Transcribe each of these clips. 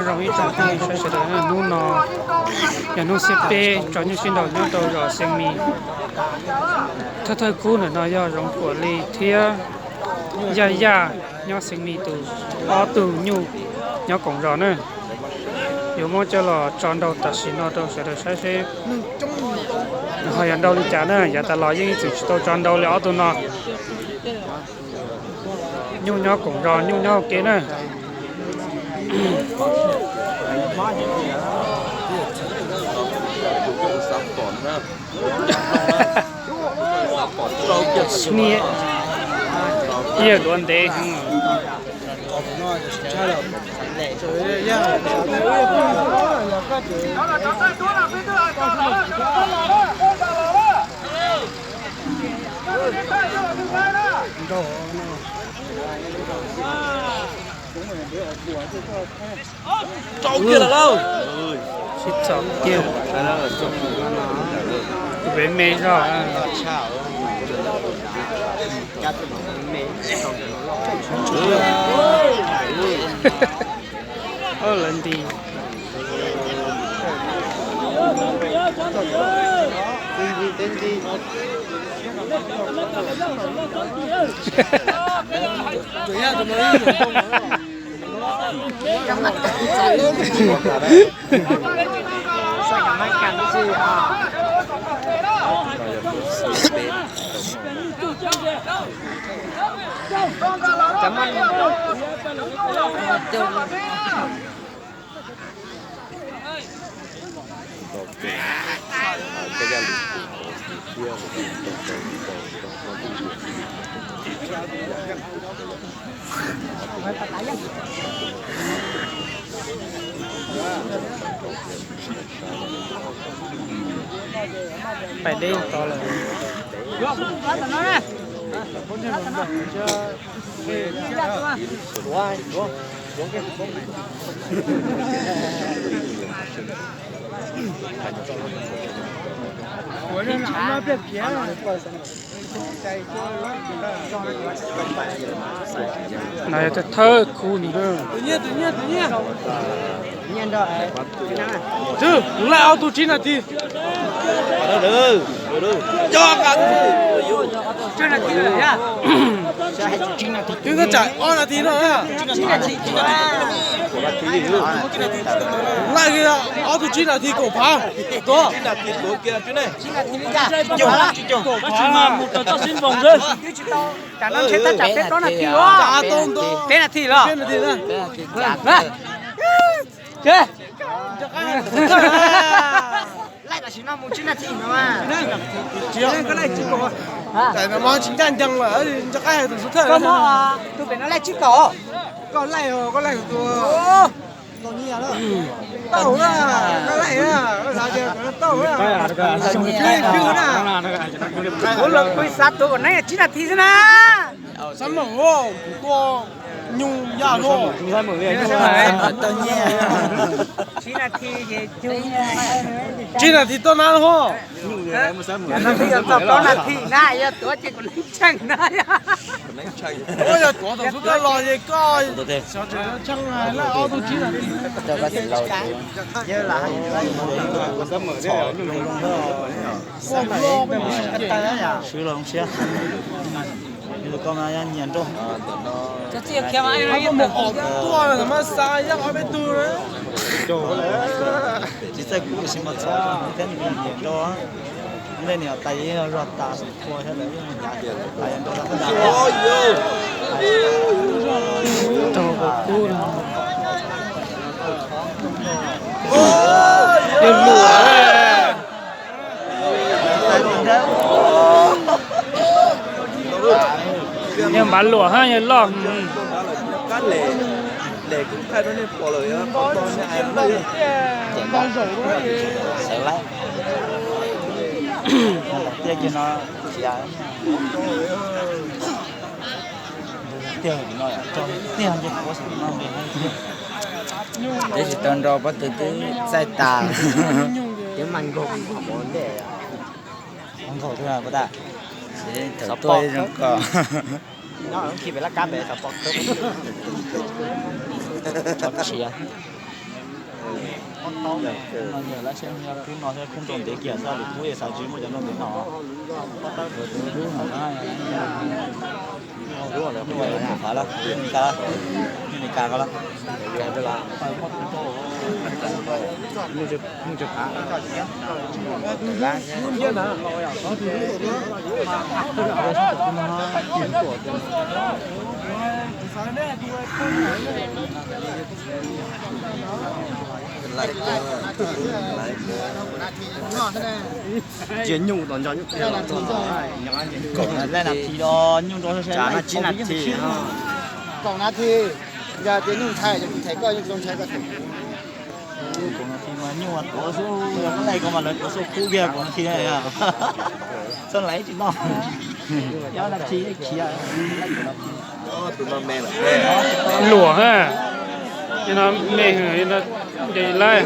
Zoo ib tsoom phooj ywg sawv daws, hnub no yog hnub xiab peb tso nyuj sib nraus nyob rau zos Xeev Mis. Thawj thawj khub ntawm no yog Zoov Kuam Lis thiab Yaj Yaj nyob Xeev Mis tus ob tug nyuj nyob koom zos na. Yuav muab coj los tso nraus tam sim no rau sawv daws saib seb ho yog nrau li cas na. Yav tas los yeej ib txwm tsis tau tso nrau li ob tug no. Nyuj nyob koom zos, nyuj nyob hauv kev na. Ib yam duav ntev heev. Rau kiag lawm lauj. Sib txom kiag. Tus pem me zog. Lawv nti. Pais deb to lawm. No yog thawj khub no. Laij ob tug tsib nas this. Twb koj tsam ob nas this no. Laij ob tug tsib nas this kaum phav. Tuav. Kaum phav. Peb nas this los? Laij tam sim no mus tsib nas this no. Tsis ncaj ncees lawm, nco qab hais tus xub thawj. Tus pem no laij tsib kaum. Koj laij, koj laij tus tau na, koj laij na, koj xav tias tau na. Kuv los kuv xav tuav kom neb tsib nas this xwb na. Xab mem, kuv tuaj nyuj yaj no. Tsib nas this tuaj na ho. Plaub nas this na, yog tuav ces kuv neeb tsheej na. Yog tuav thaum xub thawj los ces koj xyov tseem tsheej laij ob tug tsib nas this. Swb los siab. Koj mas yog nyiam nrauj. Tuaj mas xa yog ob peb tug na. Tsis txawj kuv sis mas txhob thiab nyiam nrauj. Ntej niam tais yeej zog tas tua thiab lawv yeej nyav tas nrauj. Tau kub. Yog luam. Yog npav luam hab yog loj. Tiag no, tiag nce quav xwb no. Twb tsis tau nrau pob tw twb txaij tas. Twb mas nkaug ntej. Nkaug twb mas puas tas. Thaum tuaj zoo koj. Nyob khi pem laj kab pem xav pom khawb. Tso tshiav. Lawv tsheb nyob khub no thiab khub nrau ntev kiag xwb, lwm khub xav tsis muaj cov nrau ntev no. Mus phav lawm, Meskas, Meskas ko lawm. Ntsia nyuj tom nco nyuj tiag. Kaum nas this los nyuj nrau sab sab, tsib nas this. Kaum nas this, yog tias nyuj ntshai ces kuv ntshai koj, nyuj tsis ntshai koj. Kaum nas this mas nyuj tuav xwb, yog koj laij ko mas lawv tuav xwb kub kiag kaum nas this. Txhob laij tsis noj, ob nas this khiav. Luam, no me hwm, nce laij.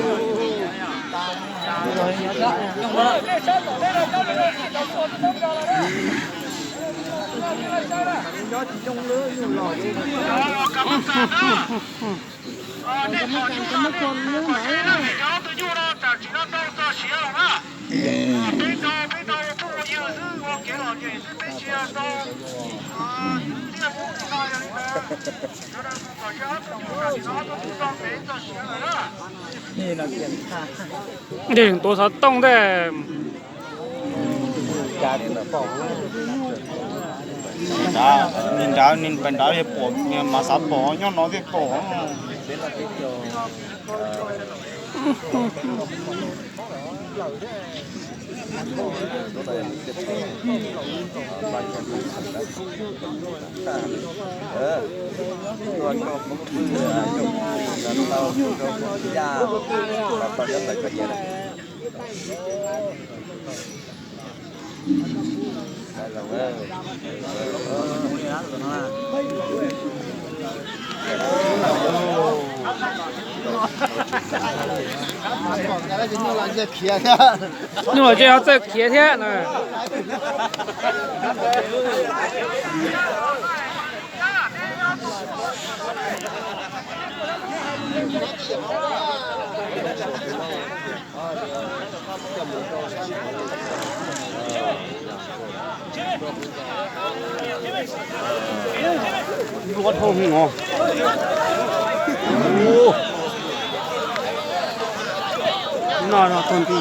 Nws tuav xov tooj ntej. Nws nrad, nws pem nrad pom, mas xav pom nyob no thiaj pom. Nyuj los ces ho txawj khiav thiab na. Noj no tag nti.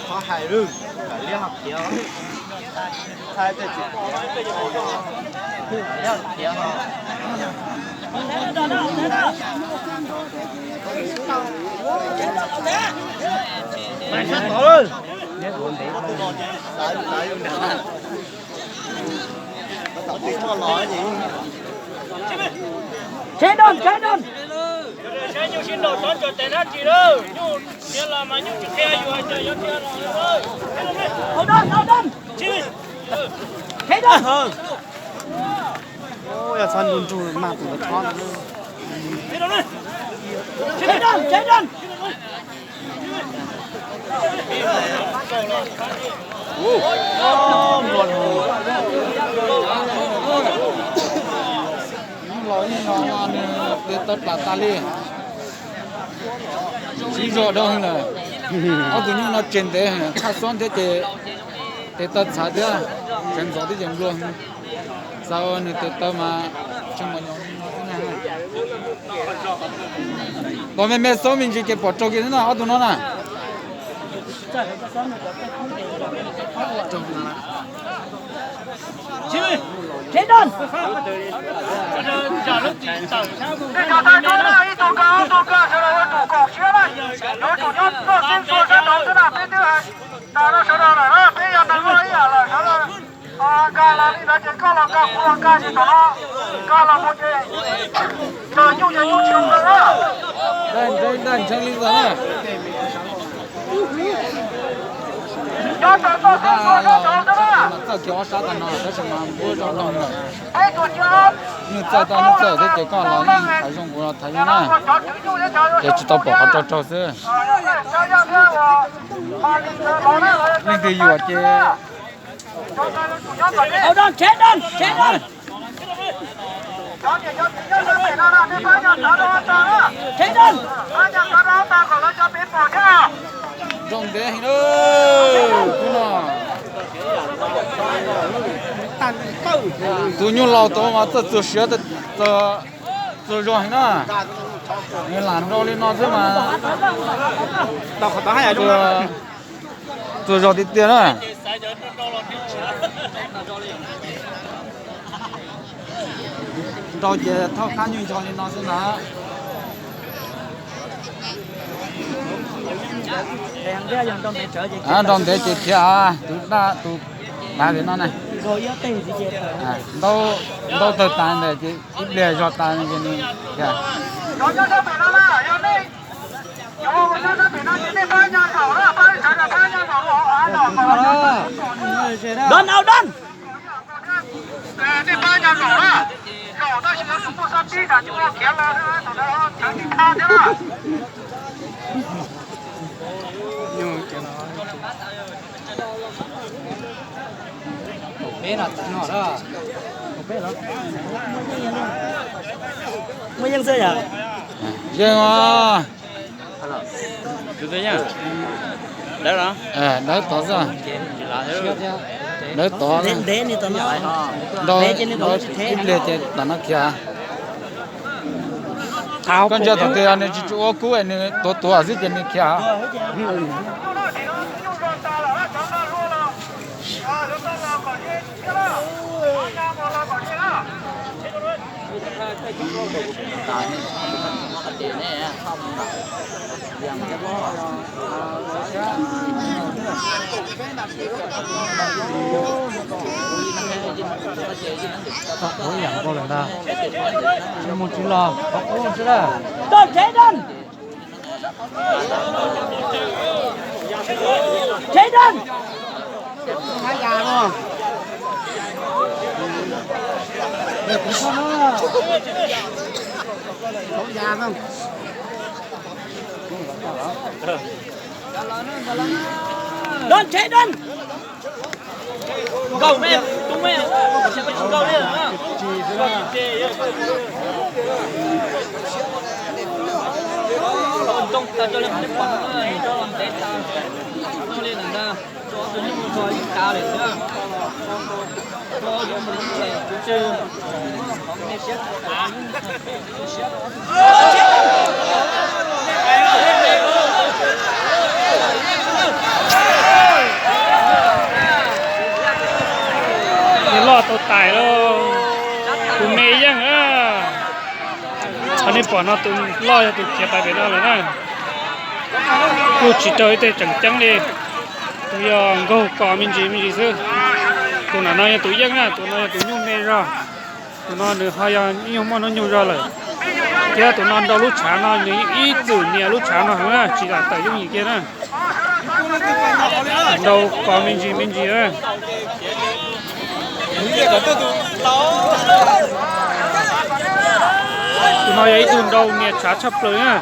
Qhov hais lawm, liab ho khiav. Thaij tej tsis pom, liab ho khiav ho. Tsheb doj, tsheb doj. Saib nyuj sib nraus tov tso tes dab tsi lawm, nyuj tiav los mas nyuj tsis qhia yus hais tias yuav tiav los. Hau doj, hau doj. Tsheb doj. Yog txhob nrug nrug maj tus ntawd thob. Tsheb doj, tsheb doj. Los ib no nws tes taw plam tas li. Sib zog dawb heev lawm. Ob tug nyuj no tsev ntev heev, thaj xob ntiab ces tes taw txhav thiab, tseev ntxov twb ces nplua heev. Xav ua nws tes taw mas tseem mos nyoos no xwb na. Tos me me xob me ntsis ces pom raug kiag xwb na ob tug no na. Ib tug kawg ob tug kawg sawv daws yuav tsum koom siab na, yuav tsum nyob txoj xib ntxhua sab nraud xwb na, peb twb hais tas rau sawv daws lawm na, peb yog neeg muaj ib yam lawm. Nkag kuv nkag tsis tau no, nkag los mus ces tawm nyuj ces nyuj tsis zoo na. Daj ntshee, daj ntshee li ntawd na. Nyob tawm toj xwb, nyob tawm toj xwb na. Txawj kiag ob sab tag no tab sis mas npua zov nrog lawm. Nyuj txawj tau nyuj txawj thiab ces koj los yeej thaiv zoo kuv los thaiv nyuj na. Ces tsis tau pom qhov raug raug xwb. Leej twg yuam ces Nroo ntev heev na, tus no. Tus nyuj laus tod mas txawj txuag siav, txuag zog heev na. Nws lam nrau li no xwb mas txuag zog tiag tiag na. Nrau ces thauj qab nyuj zog li no xwb ntag. Nrau ntev ces khiav, tus daj tus dav tim no na. Ntaub tawg tas ntawm ces ib pliag zog tas ces nws khiav. Don, au don. Nej pab nyob zaum na, zaum tab sis yog tus muaj xab tib tas coj khiav los, tus ntawd tseem tsis tha thiab na. Muaj yeej xwb yom. Yeej os. Dawb tod xwb. Dawb tod. Nrau ib pliag ces tam no khiav. Koj ntsia thaum twg nws tsis tsis ua kub nws tuav tuav xwb ces nws khiav. Mus tsis los qhov qub xwb na. Don, tsheb don. Nkaus me, tub me, nkaus li. Ntoo tas cov li qhov nej pom no, cov los ntev tas, no li ntawd ntag, cov tus nyuj mus txog ib kav lawm xwb. Nws loj tau tais lauj, tus me yeej na. Qhov nej pom no tus loj yog tus khiav pais pem no lawm na. Kuj tsis raug ib teg tseem ceeb li. Tus yog nkaug kos me ntsis me ntsis xwb. Tus nram no yog tus yeej na, tus no yog tus nyuj me zog. Tus no nws ho yog ib nyuag muaj hnub nyoog zog lawm, thiab tus no nrau lub tshav no nws ib txwm nyiam lub tshav no heev na, tsis lam tawm yooj yim kiag na. Nrau kos me ntsis me ntsis na. Tus no yog ib tug nrau nyiam tshav tshaj plaws na.